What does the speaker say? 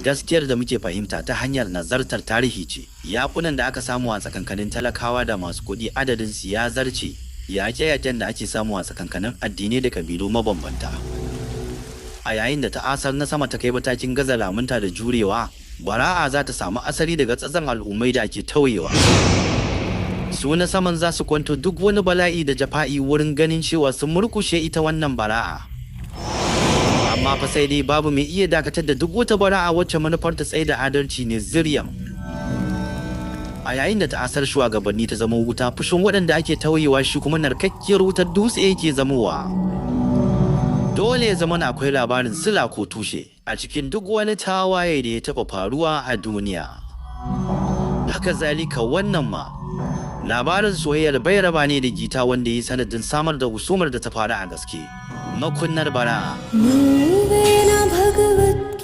Gaskiyar da muke fahimta ta hanyar nazartar tarihi ce, yakunan da aka samu a tsakankanin talakawa da masu kuɗi adadin su ya zarce yaƙe-yaƙen da ake samu a tsakankanin addinai da kabilu mabambanta. A yayin da ta'asar na sama ta kai matakin gaza lamunta da jurewa, bara'a za ta samu asali daga tsatson al'ummai da ake tauyewa. Su na saman za su kwanto duk wani bala'i da jafa'i wurin ganin cewa sun murkushe ita wannan bara'a. Amma fa sai dai babu mai iya dakatar da duk wata bara'a wacce manufar ta tsaye da adalci ne ziryam. A yayin da ta'asar shugabanni ta zama wuta, fushin waɗanda ake tauyewa shi kuma narkakkiyar wutar dutse yake zamowa. Dole ya zama akwai labarin sila ko tushe a cikin duk wani tawaye da ya taɓa faruwa a duniya. Haka zalika wannan ma labarin soyayyar bai raba ne da Gita wanda ya yi sanadin samar da husumar da ta faru a gaske. Makunnar bara'a. నువ్వేనా భగవద్గీత.